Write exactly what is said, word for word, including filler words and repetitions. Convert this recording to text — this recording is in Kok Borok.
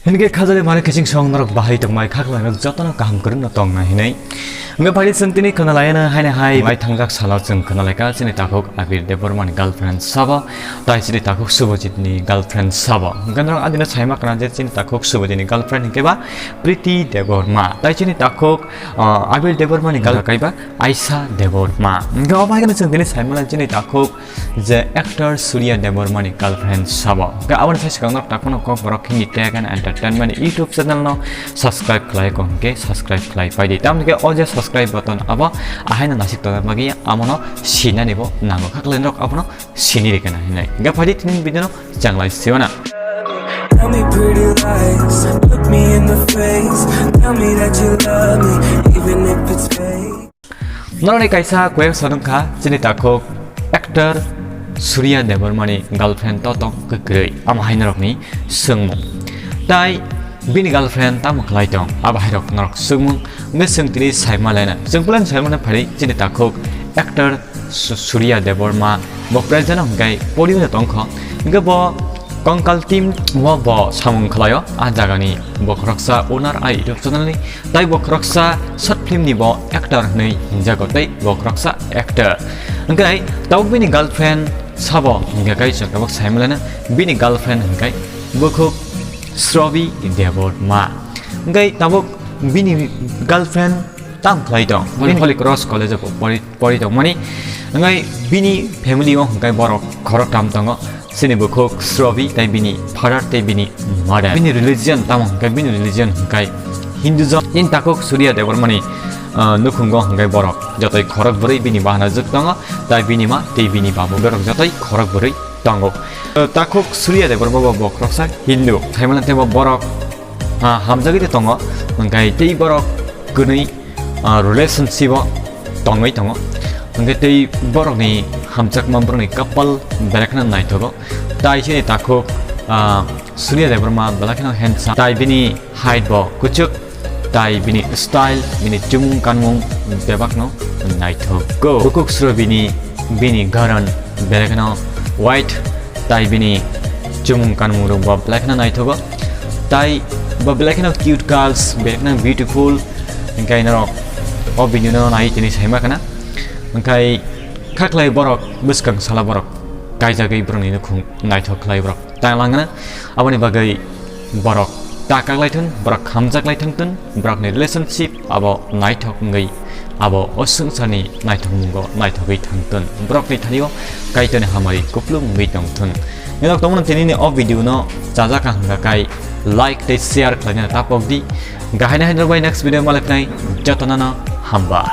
Hinkhe khajali mani kiching song norok bahai tongmai khaklai norok jotono kaham kwrwngno tongna hinwi. Hwnkhe phaidi chwng tini khwnalaiyana haino hai mai thangjak salo chwng khwnalaikha chini takhuk Abir Debbarmani girlfriend sabo, tai chini takhuk Subhajitni girlfriend sabo. Hwnkhe norok adino saima khna je chini takhuk Subhajitni girlfriend hinkhe ba Priti Debbarma. Tai chini takhuk, ah, Abir Debbarmani girlfriend hinkhe ba Aisha Debbarma. Hwnkhe obo hai kheno chwng tini saimano chini takhuk je actor Surya Debbarmani girlfriend sabo. Hwnkhe aboni sai swkang norok takhukno kok borok Hindi Tech and Entertainment YouTube channel no subscribe khlai ko hwnkhe subscribe khlai paidi. Tamoni khe o je subscribe button abo ahaino nasik tongna bagwi amono sinani bo nango. Khaklai norok abono sini rikana hinai. Hwnkhe phaidi tini video no changlai siwana. Tell me pretty lies, look me in the face. Tell me that you love me, even if it's fake. Norokni kaisa kuyaksa wngkha chini takhuk actor Surya Debbarmani girlfriend to tong kwkrwi, amo hai norokni swngmung. Tai bini girlfriend tamo khlai tong, abo hai rok norok swngmung. Hwnkhe chwng tini saima lena, chwng plan saima lena phari chini takhuk actor Su-, Surya Debbarma bo present hwnkhe podium no tongkho. Hwnkhe bo Kongkal team o bo samung khlaio, a jagani bo khoroksa owner a YouTube channel ni, tai bo khoroksa short film ni bo actor hinwi hinjago, tei bo khoroksa actor. Hwnkhe tabuk bini girlfriend sabo hwnkhe kai chwng tabuk saimalaina bini girlfriend hwnkhe bukhuk Srobi Debbarma. Hwnkhe tabuk bini girlfriend tam khlai tong, bini Holy Cross College o pori pori tongmani. Hwnkhe bini family o hwnkhe borok khoroktham tongo, chini bukhuk Srobi, tai bini father, tai bini mother. Bini religion tamo hwnkhe, bini religion hwnkhe Hinduism. Chini takhuk Surya Debbarmani, ah, nukhungo hwnkhe borok jotoi khorok bwrwi bini bahanajwk tongo, tai bini ma tei bini babu borok jotoi khorok bwrwi tongo. Ah, takhuk Surya Debbarma bo, bo khoroksa Hindu. Saimano tei bo borok, ah, hamjagwi tei tongo, hwnkhe tei borok kwnwi ah, relationship o tongwi tongo. Hwnkhe tei borokni hamjakma borokni couple belai kheno naithogo. Tai chini takhuk, ah, Surya Debbarma belai kheno handsome. Tai bini height bo kuchuk, tai bini style, bini chumung kanmung bebakno naithogo. Bukhuk Srobi ni bini garan belai kheno white, tai bini chumung kanmung rok bo belai kheno naithogo. Tai bo belai kheno cute girls, belai kheno beautiful. Hwnkhe norok o video no nai tini saima khana. Hwnkhe khaklai borok bwskang sala borok kaijagwi borokni nukhung naithok khlai borok tang langna. Aboni bagwi borok ta kaklai thun, borok hamjak lai thung tun, borokni relationship abo naithok wngwi abo o swngcharni naithokmungo naithogwi thang tun. Borokni thani-o Kaitorni hamari kupulung wngwi tong thun. Norok tongmani tini ni o video no chajak ang hwnkha kai like tei share khlaina tapok di. Gahai nahai norok bai next video malai phnai jotono no hamba.